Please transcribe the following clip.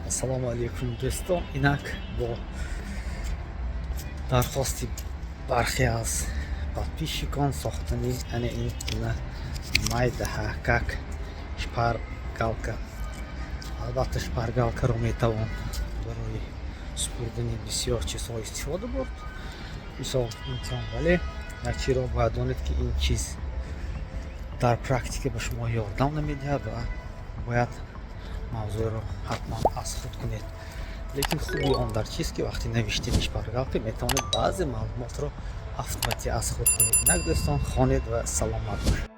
Ассалому алайкум, дӯстон. Инак, бо дархости бархе аз подписчикон сохтани ана ин гуна майдаҳакак шпаргалка. Албатта, шпаргалкаро метавон барои супурдани бисёр чизҳо истифода бурд, мисол имтиҳон. Вале як чиро бояд донед, ки ин чиз дар практика ба шумо ёрдам намедиҳад ва бояд мавзӯъро ҳатман аз худ кунед. Лекин хуби он дар чист, ки вақти навиштани шпаргалка метавонед баъзе маълумотро автоматӣ аз худ кунед. Инак, дӯстон, хонед ва саломат бошед.